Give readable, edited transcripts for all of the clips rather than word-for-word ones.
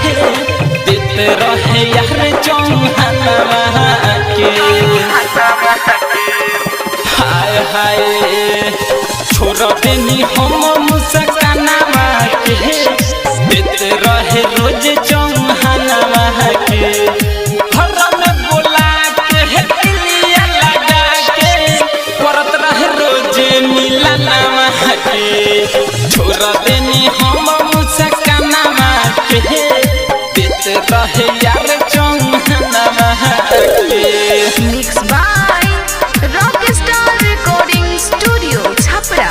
के देते रहे यार चौहानवा के। हाय हाय छोड़ देनी हम मुस्कानावा के देते रहे रोज चौहानवा के। घर में बोला के दिलिया लगा के करत रहे रोज मिलनवा के। छोड़ देनी हम मुस्कानावा के देते रहे यार चौहानवा के। Mix by Rockstar Recording Studio, Chhapra.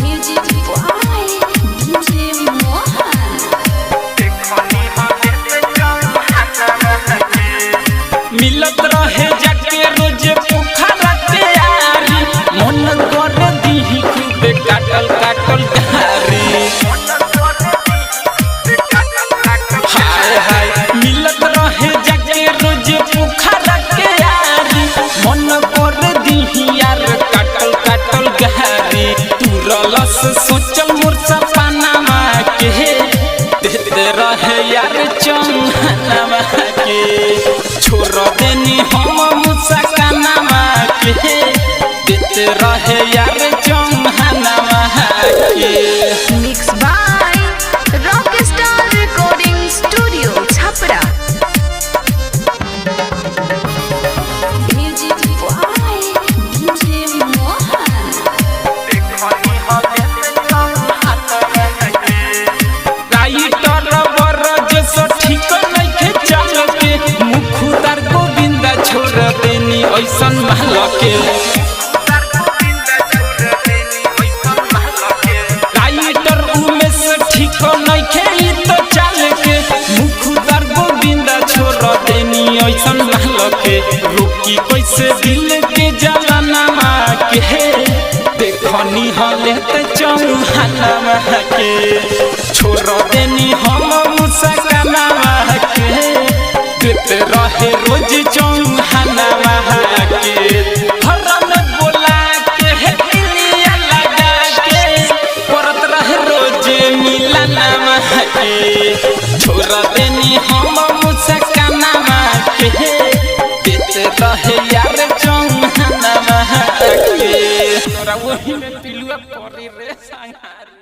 Music by DJ Mohan. मिलत रहे जाके रोज पोखरा तैयारी मन कर दीही खूबे काटल काटल धारी। हाय हाय मिलत रहे जाके रोज पोखरा तैयारी मन कर दीही यार काटल काटल गहारी। तुरलस सोचल मोर सपनावा के देते रहे यार चौहानवा के। छोड़ देनी हम मुस्कानावा के देते रहे यार चौहानवा के। Mix by Rockstar Recording Studio, Chhapra. Music by DJ Mohan. Writer बरज ठीक नइखे चाल के मुखुदार गोविंदा छोड़ देनी ऐसन माल के। राइटर उमेश ठीक नइखे ई तो चाल के मुखुदार गोविंदा छोड़ देनी ऐसन माल के। रोकी कैसे दिल के जलाना के देखनी हले ते चौहानवा के। छोड़ देनी हम मुस्कानावा के देते रहे रोज चौहानवा के। हरन बोला के दिलिया लगा के करत रहे रोज मिलनवा के। छोड़ देनी हम मुस्कानावा के देते रहे यार चौहानवा के। तोरा वही में पिलुआ पड़ी रे संहारी।